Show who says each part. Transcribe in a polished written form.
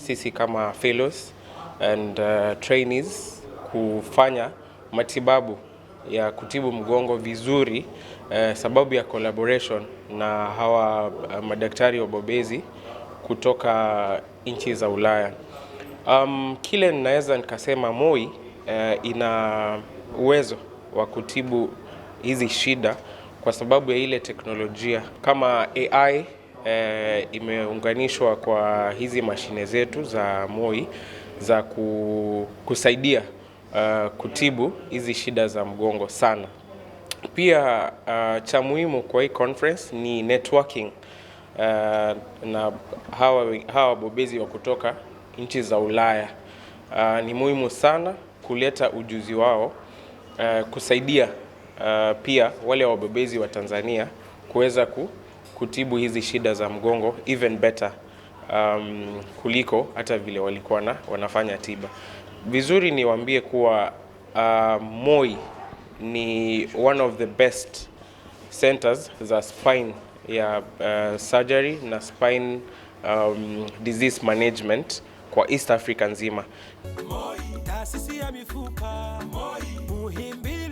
Speaker 1: sisi kama fellows and trainees kufanya matibabu ya kutibu mgongo vizuri, sababu ya collaboration na hawa madaktari wabobezi kutoka nchi za Ulaya. Kile ninaweza nikasema, Moi ina uwezo wa kutibu hizi shida kwa sababu ya ile teknolojia kama AI imeunganishwa kwa hizi mashine zetu za Moi za kusaidia kutibu hizi shida za mgongo sana. Pia cha muhimu kwa hii conference ni networking na hawa wabobezi wa kutoka nchi za Ulaya. Ni muhimu sana kuleta ujuzi wao kusaidia pia wale wabobezi wa Tanzania kuweza kutibu hizi shida za mgongo even better kuliko hata vile walikuwa na wanafanya tiba. Vizuri niwaambie kuwa Moi ni one of the best centers za spine ya surgery na spine disease management kwa East Africa nzima.
Speaker 2: Moi, taasisi ya mifupa. Moi, Muhimbili.